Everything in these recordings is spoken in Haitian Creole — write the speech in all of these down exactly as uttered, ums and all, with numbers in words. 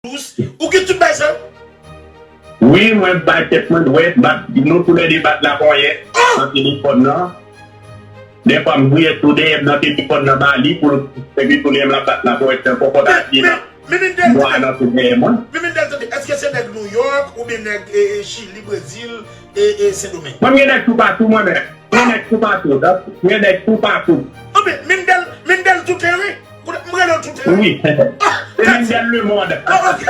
Ou gen tout bay sa? Wi, mwen bay tèt mwen dwèt, bat, nou toulède bat laponyèt nan telefòn nan. Dèfwa m griye tou dèyè m nan telefòn nan ba li pou l epi tou lè m la bat laponyèt nan konfòtatif nan bwa nan tou dèyè mwen. Men Mendel, tande, èske se nèg Nouyòk oubyen nèg e, e, Chili, Brezil, e, e, Sendomeng? Mwen, m gen nèg toupatou, mwen menm. M gen nèg toupatou, m gen nèg toupatou. Anben, Mendel, Mendel Toutere. Kote m rele w Toutere? Wi. Se Mendel Lemond. Oh, ok.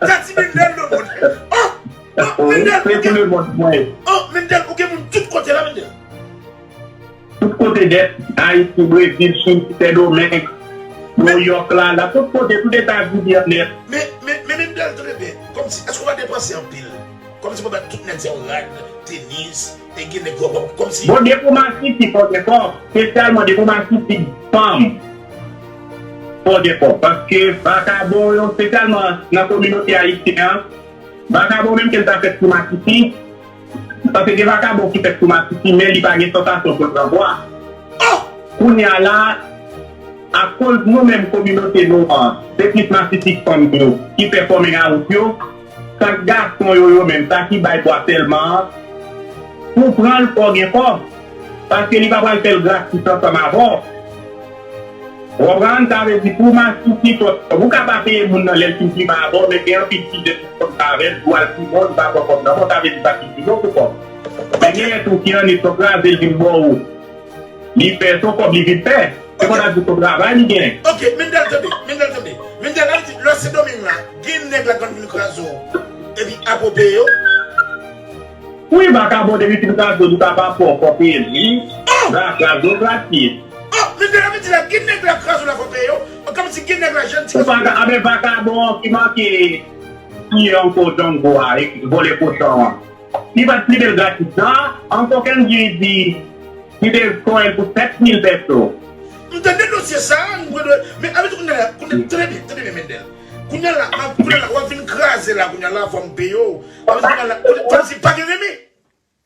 Tati Mendel Lemond. Oh, oh, Mendel, ou gen, oh, Mendel, ou gen moun tout kote la, Mendel? Tout kote nèt, Ayiti, Brezil, Chili, Sendomeng, Nouyòk la, la, tout kote, tout Etazini an nèt. Men, men, men Mendel, tande byen, kòmsi, èske w pa depanse anpil? Kòmsi pou bat tout nèg sa yo rad, tenis, e gen nèg gwo gwo, kòmsi. Bon, depi w masisi, fò w gen kòb. Espesyalman depi w masisi, fanm, fò w gen kòb. Paske vakabon yo, espesyalman nan kominote ayisyen an, vakabon menm ke l ta fèt sou masisi, paske gen vakabon ki fèt sou masisi, men li pa gen sansasyon pou l pran bwa. Kounye a la, akoz nou menm kominote nou an, se plis masisi k fanm yo ki fè coming out yo, sa k gason yo, yo menm, sa ki bay bwa sèlman an, pou pran l fò w gen kòb, paske li pa pral fè l gratis ansanm avè w. Ou konprann? Sa vle di pou masisi, ou ka pa peye moun nan lè l fin fime avè w, men gen anpil ki jèn ki konn sa avè l, jou al pi bon, li pa pran kòb nan men w, sa vle di sa ki pi bon pou kòb. Men genyen tou ki annik, sou kraze l vin ba w. Li fè son kòb, li vin fè. Se konn ap di son travay li gen. Ok, Mendel tande, Mendel tande. Mendel ap di, lè Sendomeng la, gen nèg la konn vin kraze w, epi apwopriye yo. Wi, vakabon depi fin kraze w, li pa pa fè w fò peye li. Oh! La kraze w gratis. Oh, Mendel ap di la, gen nèg la kraze w la fò peye yo. Kòmsi gen nèg la jèn ti. Ou pa ka, anben vakabon ki manke tiye ankò Django a, e vòlè kochon an. Li pa t plimen l gratis nan, an kokenn di, li te konnen l pou sèt mil pèso. M tande dosye sa, m kwè dwe, men avè tou kounye a la, kounye, tande byen, tande byen, Mendel. Kounye a la, m ap, kounye a la, w ap vin kraze la, kounye a la, fò m peye w. Kounye a la, kòmsi pa gen renmen.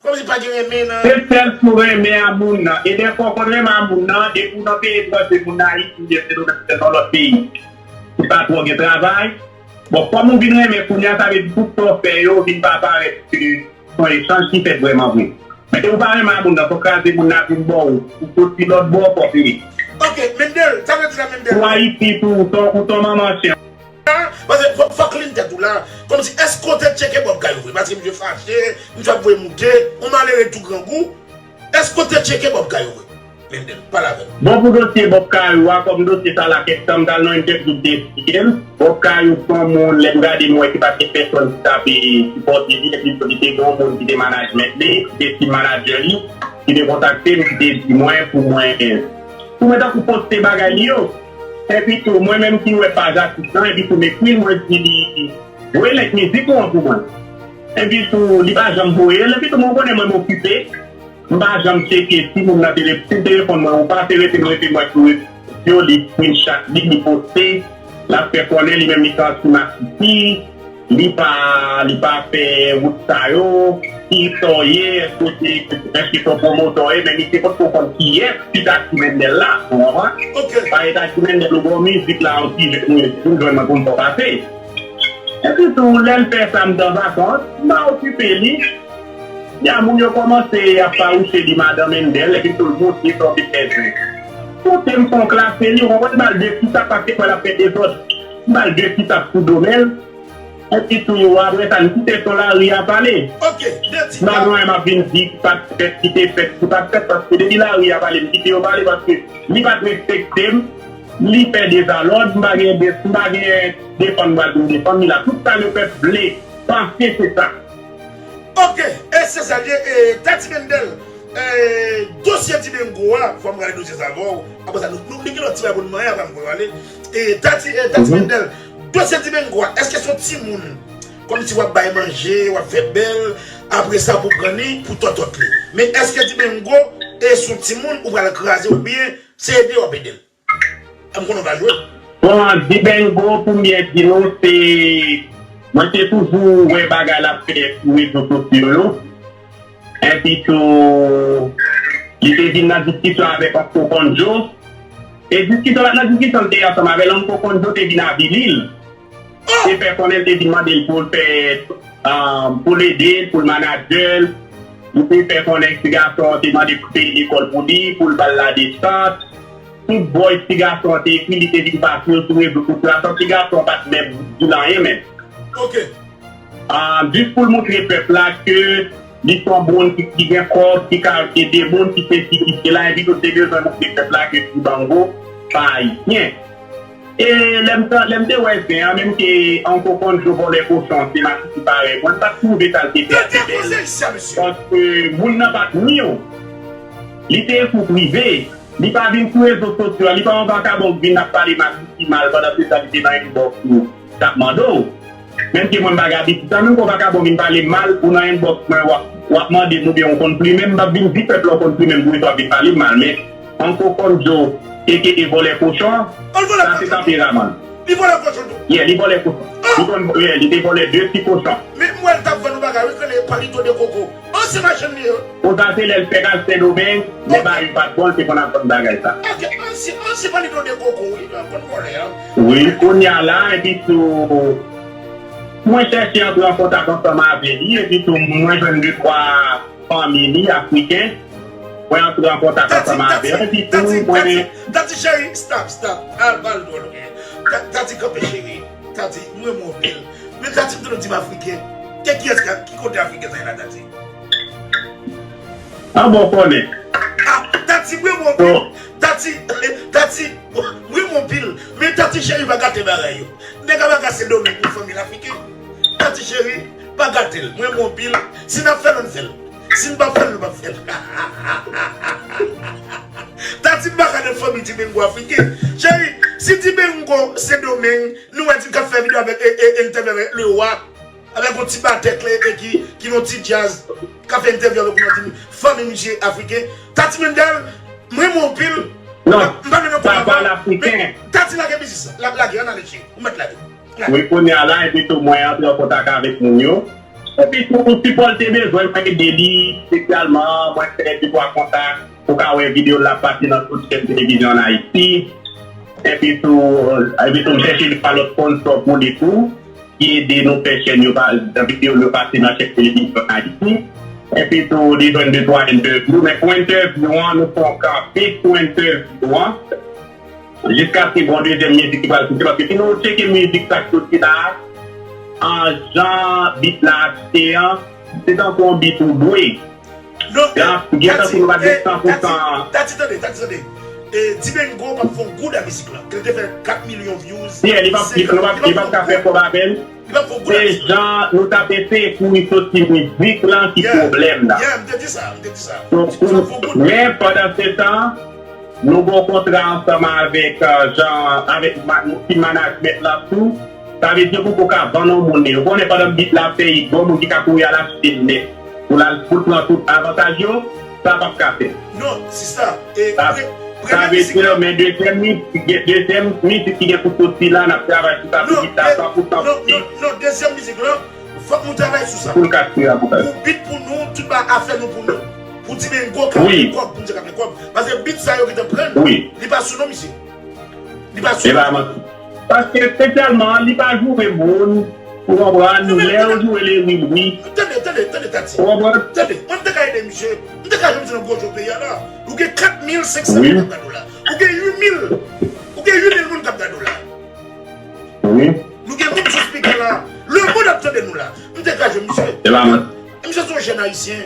Kòmsi pa gen renmen nan. Se sèl sou renmen a moun nan. E dèfwa w konn renmen a moun nan, depi w nan peyi etranje, moun nan Ayiti, oubyen se nan lòt peyi. Li pa twò gen travay. Bon, kòm ou vin renmen kounye a, sa vle di tout sa w fè yo vin pa parèt ke se yon echanj ki fèt vrèman vre. Men ke ou pa renmen a moun nan, fò w kraze moun nan vin ba w, ou soti lòt bò, fò w peye. Ok, Mendel, sa vle di la, Mendel. Pou Ayiti, pou ou ton, ou ton manman chen. Paske fò, fò w clean tèt ou la. Kòmsi, èske w te tcheke Bob Kay ou vre? Paske misye fache, misye ap voye moute, yon malere tou grangou. Èske w te tcheke Bob Kay ou vre? Mendel, pale avè m. Bon, pou dosye Bob Kay ou a, kòm dosye sa la, kèk tan m t al nan entèvyou, m te eksplike l. Bob Kay ou se yon moun, lè m gade, m wè se pa t gen pèsòn ki t ap sipòte li, epi li te gen yon moun ki te management li, ki te team manager li, ki te kontakte m, ki te di mwen pou mwen, pou mwen tankou poste bagay li yo. Epi tou, mwen menm ki wè paj atis lan, epi tou m ekri l, mwen di li, voye link mizik ou an pou mwen. Epi tou, li pa janm voye l, epi tou, mwen konnen mwen m okipe. M pa janm tcheke si moun nan te re-, si l te reponn mwen ou pa, se rete m rete m wè sou rezo sosyo, li screenshot li, li poste, l ap fè konnen li menm li se yon atis, li pa, li pa fè wout sa yo, kiyès w ye, èske w se, èske se yon pwomotè w ye, men misye potko konn kiyès ki Tati Mendel la, ou konprann? Ok. Paske Tati Mendel ou gen yon mizik la, yon ti jèn, wi, pou m jwenn mwen pou m fè w pase. Epi tou, lè l fè sa, m t an vakans, m pa okipe li. Ya moun yo kòmanse ap fawouche li madan Mendel, epi tou l monte sòti fè jwe. Kote m fè yon klase li, ou konprann, m ba l de ti tap paske kwè l ap fè dezòd. M ba l de ti tap sou do men l. Epi tou, apre sa, m kite son lari a pale. Ok, de ti tap. M pa gen anyen m ap vin di ki pa t fèt, ki te fèt, ki pa t fèt, paske depi lari a pale, m kite yo pale, paske li pa t respekte m, li fè dezalòd, m pa gen de, m pa gen defann m pral vin defann li la. Tout sa lepèp vle panse se sa. Ok, e se sa l ye, e, Tati Mendel, e, dosye Dimengo a, fò m rale dosye sa avè w. Apre sa, nou, nou, nou gen lòt ti bagay pou n manyen, apre m pral pale. E, Tati, e, Tati Mendel, dosye Dimengo a, èske se yon timoun? Kòmsi w ap bay manje, w ap fè bèl, apre sa pou pran li, pou tòtòt li. Men èske Dimengo, e se yon timoun ou pral kraze oubyen se ede w ap ede l? M konnen w pa jwe. Bon, Dimengo, pou m byen di nou, se, mwen te toujou wè bagay l ap fè sou rezo sosyo yo. Epi tou, li te vin nan diskisyon avèk Uncle Konjo. E diskisyon, nan diskisyon l te ye ansanm avè l, Uncle Konjo te vin avili l. Te fè konnen l te vin mande l pou l fè, um, pou l ede l, pou l manadjè l. Li te fè konnen ti gason an te mande pou l peye lekòl pou li, pou l ba l ladesant. Tout bòy ti gason an te ekri, li te vin pase yo sou rezo sosyo a, san ti gason an pa t menm di l anyen menm. Ok. Ah, jis pou l montre pèp la ke li se yon moun ki, ki gen kòb, ki ka ede moun, ki sesi, ki sela, epi tou te bezwen montre pèp la ke Dibango pa ayisyen. E lè m, lè m te wè zen an, menm ke Uncle Konn Joe vòlè kochon, se masisi parèy mwen, m pa t twouve sa l te fè a te bèl. Paske moun nan pa t ni w. Li te ekri w prive. Li pa vin sou rezo sosyo a, li pa yon vakabon k vin ap pale masisi mal pandan se tan li te nan inbox ou, t ap mande w. Menm ke mwen m pa gen abitid sa, menm ke yon vakabon vin pale m mal, ou nan inbox mwen, w ap, w ap mande m oubyen w konn plimen m, m p ap vin di pèp la w konn plimen m pou w vin pale m mal, men Uncle Konn Joe, A K A vòlè kochon, sa se tanperaman l. Li vòlè kochon tou. Yeah, li vòlè kochon. Li konn, yeah, li te vòlè de ti kochon. Men m wè l t ap vann yon bagay, wi, k rele Palito de Coco. An se machann li ye. Konsa se lè l fèk al Sendomeng, lè bagay yo pa t bon, l te konn ap vann bagay sa. Ok, an se, an se Palito de Coco, wi, l ap vann vòlè a. Wi, kounye a la, epi tou, mwen chèche antre an kontak ansanm avè li, epi tou, mwen jwenn de twa fanmi li, Afriken, mwen antre an kontak ansanm avè yo, epi tou, mwen. Tati, Tati, Tati, cheri, stop, stop. Al, al dwòl, ok. Ta-, Tati, kanpe, cheri. Tati, m renmen w anpil. Men Tati, m tande w di m Afriken. Ke kiyès ka, ki kote Afriken sa ye la, Tati? Ah bon, konnen. Ah, Tati, m renmen w anpil. Tati, Tati, m renmen w anpil. Men Tati, cheri, pa gate bagay yo. Nèg ap agase Domeng pou fanmi l Afriken. Tati cheri, pa gate l. Mwen renmen w anpil. Si n ap fè l, ann fè l. Si n p ap fè l, nou p ap fè l. Tati m pa ka nan fanmi Dibengo Afriken. Cheri, si Dibengo Sendomeng, nou wè di k ap fè videyo avèk, e, e, entèvyou avèk Lewa, avèk yon ti batè kle e ki, ki nan ti djaz, k ap fè entèvyou avèk yon ti fanmi misye Afriken. Tati Mendel, mwen renmen w anpil. Non, m pa nan papa l Afriken. Tati lage biznis la. L ap lage, ann ale cheri. Ou mèt lage. Wi, kounye a la, epi tou mwen antre an kontak avèk moun yo. Epi tou, sipò l te bezwen, mwen ede li espesyalman, mwen fè de twa kontak, ou ka wè videyo l ap pase nan tout chèn televizyon ann Ayiti. Epi tou, epi tou, m chèche de twa lòt sponsò pou li tou, ki ede nou fè chèn yo pa, videyo yo pase nan chèn televizyon ann Ayiti. Epi tou, li jwenn de twa entèvyou, men pou entèvyou an, nou fè yon kanpe pou entèvyou an. Jiskaske gon dezyèm mizik ki pral soti, paske si nou tcheke mizik sa k soti la a, an jan beat la achte an, se tankou yon beat ou dwe. Non, gen, gen tankou nou pa gen san pou san. Tati, tande, Tati, tande. E, Dibengo p ap fè yon goud a mizik la. Ke l te fè kat milyon views. Yeah, li p ap, li p ap, li p ap ka fè kòb avè l. Li p ap fè yon goud a mizik la. Se jan nou t ap eseye kouri soti mizik lan ki pwoblèm la. Yeah, m te di sa, m te di sa. Donk, men pandan se tan, nou gen yon kontra ansanm avèk, euh, jan, avèk ma-, team management lan tou. Sa vle di pou, pou ka vann yon moun li. Ou konnen pandan beat la ap fè hit, gon moun ki ka kouri al achte l nèt. Pou l al, pou l pran tout avantaj yo, sa p ap ka fèt. Non, sista, e, sa, pre-, sa premye vle mizik di la, men dezyèm mizik, dezyèm mizik ki gen pou soti la, n ap travay sou sa pou beat la san pou san. Non, non, non, dezyèm mizik la, fòk nou travay sou sa. Pou l ka tire avantaj. Pou beat pou nou, tout bagay afè nou pou nou. Pou Dibengo ka fè kòb, pou misye ka fè kòb. Paske beat sa yo gentan pran nou. Wi. Li pa sou non, misye. Li pa sou non. E pa manti. Paske espesyalman, li pa joure moun, ou konprann, lè yo joure Lewil, wi. Tande, tande, tande, Tati. Ou konprann? Tande, mwen m te ka ede misye, m te ka jwenn misye nan gwo jou peyi a la. Ou gen kat mil senk san moun k ap gade w la. Ou gen uit mil, ou gen uit mil moun k ap gade w la. Wi. Nou gen moun sou spikè la. Lemonn ap tande nou la. M te ka jwenn misye. E pa manti. Misye se yon jèn ayisyen.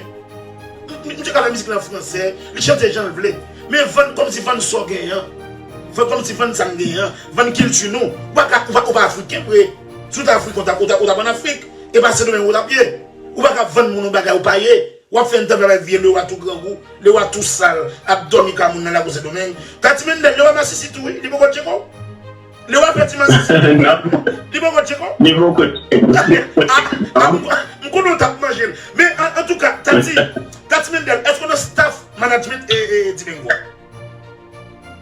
M, m, misye ka fè mizik lan fransè. Li chante jan l vle. Men vann kòmsi vann sa w genyen an. Vann kòmsi vann sa m genyen an. Vann kilti nou. Ou pa ka, ou pa, ou pa afriken vre. Si w t afriken, ou t ap, ou t ap, ou t ap ann Afrik. E pa Sendomeng ou t ap ye. Ou pa ka vann moun yon bagay ou pa ye. W ap fè entèvyou avèk vye Lewa tou grangou, Lewa tou sal, ap dòmi kay moun nan lakou Sendomeng. Tati Mendel, Lewa masisi tou wi, li poko tcheke w. Lewa pèdi masisi. Non. Li poko tcheke w. Li poko tcheke w. A, a, m, m konnen w t ap manje l. Men, an, antouka, Tati, Tati Mendel, èske w nan staff management e, e, Dibengo a?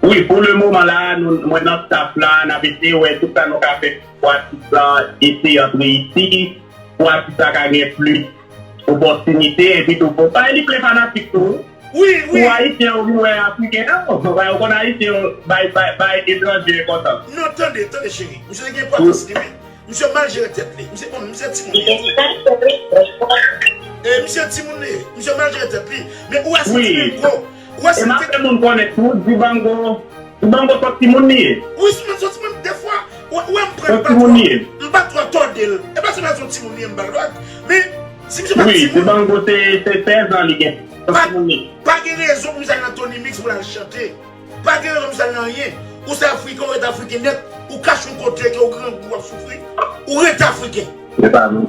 Wi, pou le moman la, nou, mwen nan staff la, n ap eseye wè tout sa nou ka fè pou atis lan eseye antre isit, pou atis la ka gen plis opòtinite, epi tou, bon, bay li plen fanatik tou. Wi, wi. Pou ayisyen yo vin wè afriken an, ou konn ayisyen yo bay, bay, bay etranje enpòtans. Non, tande, tande, cheri. Misye te gen enpòtans li, wi. Misye mal jere tèt li. Misye, bon, misye timoun li ye tou. E misye timoun li ye. Misye mal jere tèt li. Men ou wè se ti menm gwo. Ou wè se ti. E m ap fè moun konnen tou, Dibango, Dibango se yon timoun li ye. Wi, se yon timoun. Defwa, ou wè m pran l, m pa twò, m pa twò tòde l. E pa se yon timoun li ye, m ba l dwòg. Men, si misye pa timoun. Wi, Dibango se, se sèz an li gen. Se yon timoun li ye. Pa gen rezon pou misye al nan Tony Mix pou l al chante. Pa gen rezon misye al nan anyen. Ou se Afriken, ou ret Afriken nèt. Ou kache yon kote ke ou grangou, w ap soufri. Ou ret Afriken. Se pa vre.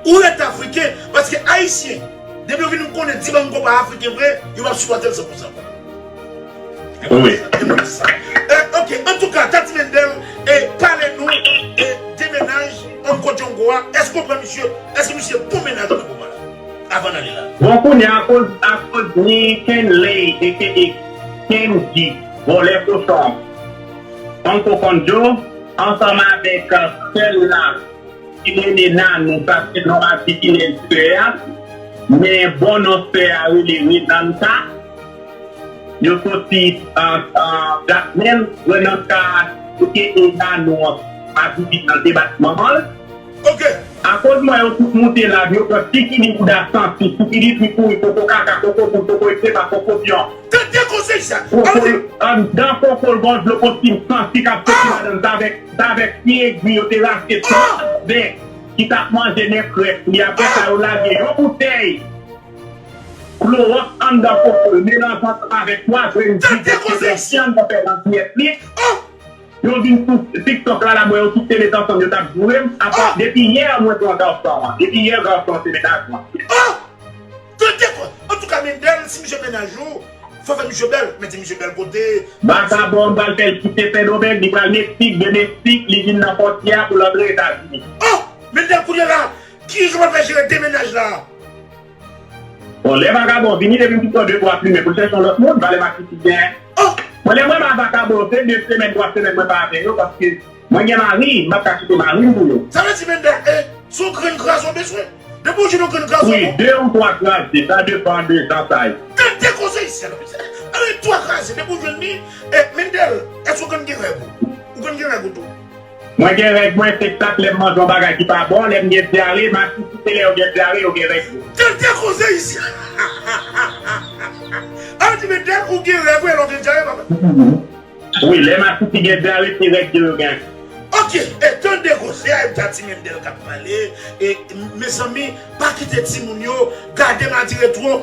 Ou ret Afriken, paske Ayisyen, depi yo vin konnen Dibango pa Afriken vre, yo p ap sipòte l san pou san. Wi. E, ok, antouka, Tati Mendel, e, pale nou, e, de mennaj Uncle Django a. Èske w pran misye? Èske misye bon mennaj nan moman la? Avan n ale la. Bon, kounye a, akoz, akoz ni Kenley, aka Kenji, vòlè kochon, Uncle Konjo, ansanm avèk, euh, sè l la, ki rele Nanou, sa se non maskilen sè a, men bon non sè a rele Renanta. Yo soti, euh, euh, Jakmèl, Renanta, aka Nanou, a viv nan depatman l. Ok. Akoz mwen yo tout moute la, yo pran Tikini bouda santi, Tikini pi pouri, koko kaka, koko poul, koko eksepa, koko byon. Tande konsèy sa. Koko, anndan koko l gon dlo postim santi k ap soti ladan l, sa avèk, sa avèk pye egwi yo te rache tout bèk ki t ap manje nen krèk li. Apre sa, yo lage yon boutèy klowòks anndan koko l, melanje ansanm avèk twa grenn ji de fyann nan fè nan pyès li. Yo vin sou TikTok la, la, mwen yo tout te met ansanm, yo t ap joure m. Apa, depi yè, mwen pran gason an. Depi yè, gason an se mennaj mwen. Oh! Tande kwa! Antouka, Mendel, si misye mennaj ou, fò fè misye bèl. Men di misye bèl kote. Vakabon, m pral fè l kite Sendomeng, li pral Meksik, de Meksik, li vin nan fwontyè a pou l antre Etazini. Oh! Mendel, kounye a la, ki jan w ap fè jere de mennaj la? Bon, lè vakabon vini, depi m fin pran de twa plimen pou l chèche yon lòt moun, valè masisi gen. Oh! Mwen, lè mwen ba vakabon, se de semèn, twa semèn mwen pa avè yo, paske mwen gen mari, m p ap ka kite mari m pou yo. Sa vle di, Mendel, e, se yon grenn kraze w bezwen. Depi w jwenn yon grenn kraze w. Wi, de ou twa kraze, sa depann de jan sa ye. Tande konsèy sa, non, ale twa kraze, depi w jwenn li, e, Mendel, èske w konn gen règ ou? Ou konn gen règ ou tou? Mwen gen règ mwen, se chak lè m manje yon bagay ki pa bon, lè m gen dyare, masisi se lè yo gen dyare, yo gen règ yo. Tande koze isi. A di Mendel, ou gen règ ou, lè w gen dyare, papa. Wi, lè masisi gen dyare, se règ yo, yo gen. Ok, e tande koze a, e Tati Mendel k ap pale, e mezanmi, pa kite timoun yo gade Madi Retwo.